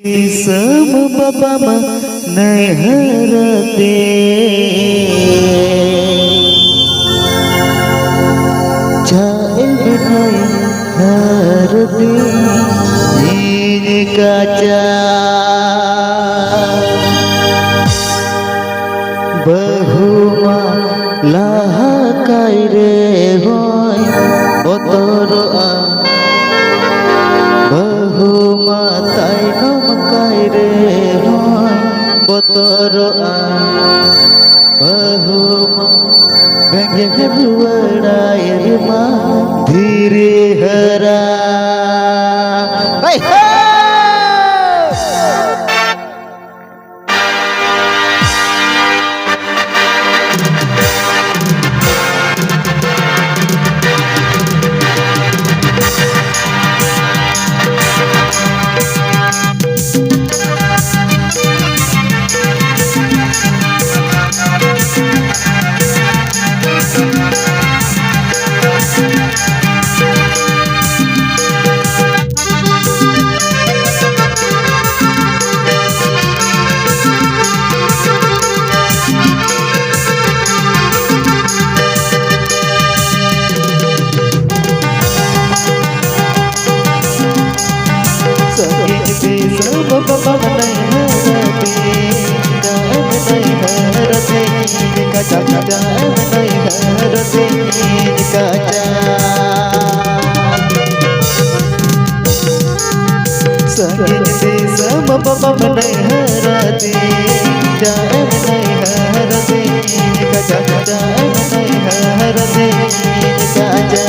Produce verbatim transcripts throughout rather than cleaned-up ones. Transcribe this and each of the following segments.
ᱫᱤᱥᱚᱢ ᱵᱟᱵᱟ ᱢᱟ ᱱᱟᱹᱭᱦᱟᱹᱨ ᱛᱮ, ᱪᱟᱜ ᱮᱢ ᱱᱟᱹᱭᱦᱟᱹᱨ ᱛᱮ ᱤᱧ ᱠᱟᱪᱟ᱾ ᱵᱟᱹᱦᱩ ᱢᱟ ᱞᱟᱦᱟ ᱠᱟᱭ ᱨᱮᱦᱚᱸᱭ ᱵᱚᱛᱚᱨᱚᱜᱼᱟ, ᱵᱟᱹᱦᱩ ᱢᱟ ᱛᱟᱭᱱᱚᱢ ᱠᱟᱭ ᱨᱮᱦᱚᱸᱭ ᱵᱚᱛᱚᱨᱚᱜᱼᱟ, ᱵᱟᱹᱦᱩ ᱢᱟ ᱵᱮᱸᱜᱮᱫ ᱨᱩᱣᱟᱹᱲᱟᱭ ᱨᱮᱢᱟ ᱫᱷᱤᱨᱤ ᱦᱟᱨᱟ᱾ ᱦᱳᱭ, ᱦᱳᱭ᱾ ᱥᱟᱺᱜᱤᱧ ᱫᱤᱥᱚᱢ ᱵᱟᱵᱟᱢ ᱱᱟᱹᱭᱦᱟᱹᱨ ᱛᱤᱧ, ᱡᱟᱱᱟᱢ ᱱᱟᱹᱭᱦᱟᱹᱨ ᱛᱤᱧ ᱠᱟᱪᱟ, ᱡᱟᱱᱟᱢ ᱱᱟᱹᱭᱦᱟᱹᱨ ᱛᱤᱧ ᱠᱟᱪᱟ᱾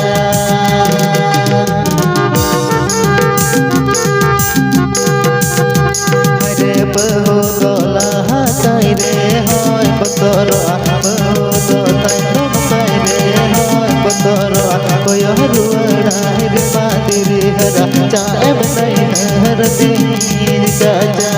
ᱟᱨᱮ ᱵᱟᱹᱦᱩ ᱫᱚ ᱞᱟᱦᱟ ᱛᱟᱭ ᱨᱮᱦᱚᱸᱭ ᱵᱚᱛᱚᱨᱚᱜᱼᱟ, ᱵᱟᱹᱦᱩ ᱫᱚ ᱛᱟᱭᱱᱚᱢ ᱛᱟᱭ ᱨᱮᱦᱚᱸᱭ ᱵᱚᱛᱚᱨᱚᱜᱼᱟ, ᱠᱚᱭᱚᱜ ᱨᱩᱣᱟᱹᱲᱟᱭ ᱨᱮᱢᱟ ᱫᱷᱤᱨᱤ ᱦᱟᱨᱟ, ᱪᱟᱜ ᱮᱢ ᱱᱟᱹᱭᱦᱟᱹᱨ ᱛᱤᱧ ᱠᱟᱪᱟ᱾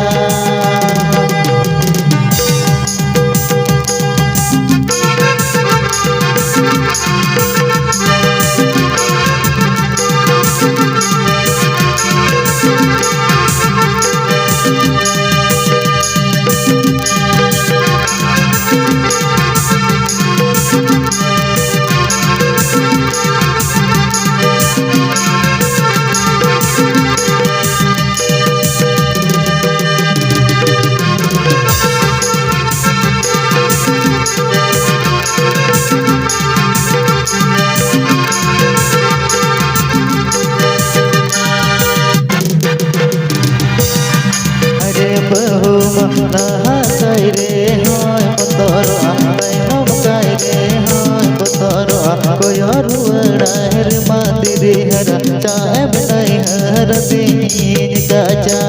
ᱞᱟᱦᱟ ᱠᱟᱭ ᱨᱮ ᱦᱚᱸᱭ ᱵᱚᱛᱚᱨᱚᱜᱼᱟ, ᱛᱟᱭᱱᱚᱢ ᱠᱟᱭ ᱨᱮ ᱦᱚᱸᱭ ᱵᱚᱛᱚᱨᱚᱜᱼᱟ᱾ ᱠᱚᱭᱚᱜ ᱨᱩᱣᱟᱹᱲᱟᱭ ᱨᱮᱢᱟ ᱫᱤᱨᱤ ᱦᱟᱨᱟ, ᱪᱟᱜ ᱮᱢ ᱱᱟᱹᱭᱦᱟᱹᱨ ᱫᱤᱧ ᱠᱟᱪᱟ᱾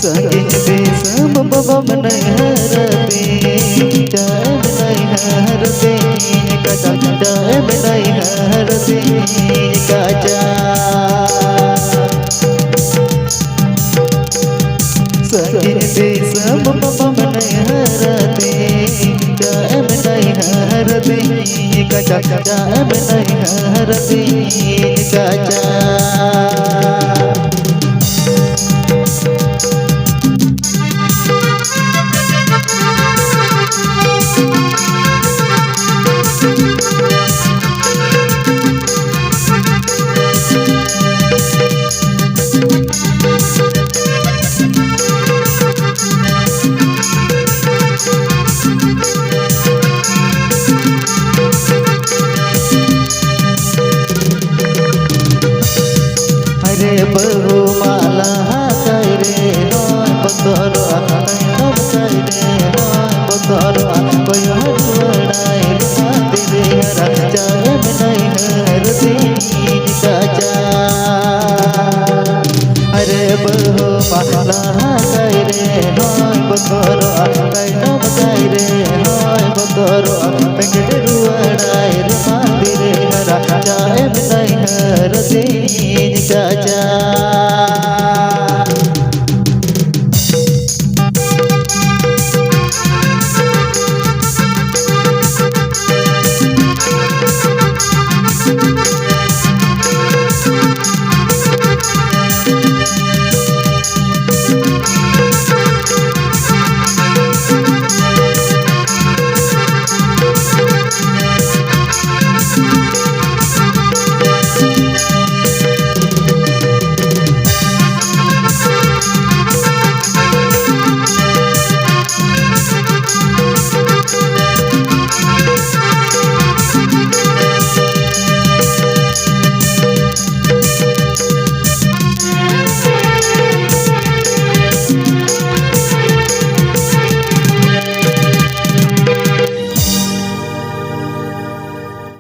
ᱥᱟᱺᱜᱤᱧ ᱫᱤᱥᱚᱢ ᱵᱟᱵᱟ ᱢᱮᱱᱟᱭ ᱦᱟᱨ ᱫᱤᱱ, ᱪᱟᱭ ᱢᱮᱱᱟᱭ ᱦᱟᱨ ᱫᱤᱱ, ᱠᱟᱴᱟ ᱪᱟᱭ ᱢᱮᱱᱟᱭ ᱦᱟᱨ ᱫᱤᱱ, ᱠᱟᱪᱟ᱾ ᱥᱟᱺᱜᱤᱧ ᱫᱤᱥᱚᱢ ᱵᱟᱵᱟ ᱢᱮᱱᱟᱭ ᱦᱟᱨ ᱫᱤᱱ, ᱪᱟᱭ ᱢᱮᱱᱟᱭ ᱦᱟᱨ ᱫᱤᱱ, ᱠᱟᱪᱟ ᱪᱟᱭ ᱢᱮᱱᱟᱭ ᱦᱟᱨ ᱫᱤᱱ, ᱠᱟᱪᱟ᱾ ᱟᱨᱮ ᱵᱟᱹᱦᱩ ᱢᱟ ᱞᱟᱦᱟ ᱠᱟᱭ ᱨᱮ ᱦᱚᱸᱭ ᱵᱚᱛᱚᱨᱚᱜᱼᱟ, ᱛᱟᱭᱱᱚᱢ ᱠᱟᱭ ᱨᱮ ᱦᱚᱸᱭ ᱵᱚᱛᱚᱨᱚᱜᱼᱟ᱾ ᱠᱚᱭᱚᱜ ᱨᱩᱣᱟᱹᱲᱟᱭ ᱨᱮᱢᱟ ᱫᱤᱨᱤ ᱦᱟᱨᱟ, ᱪᱟᱭ ᱮᱢ ᱱᱟᱹᱭᱦᱟᱹᱨ ᱫᱤᱧ ᱠᱟᱪᱟ᱾ ᱟᱨᱮ ᱵᱟᱹᱦᱩ ᱢᱟ ᱞᱟᱦᱟ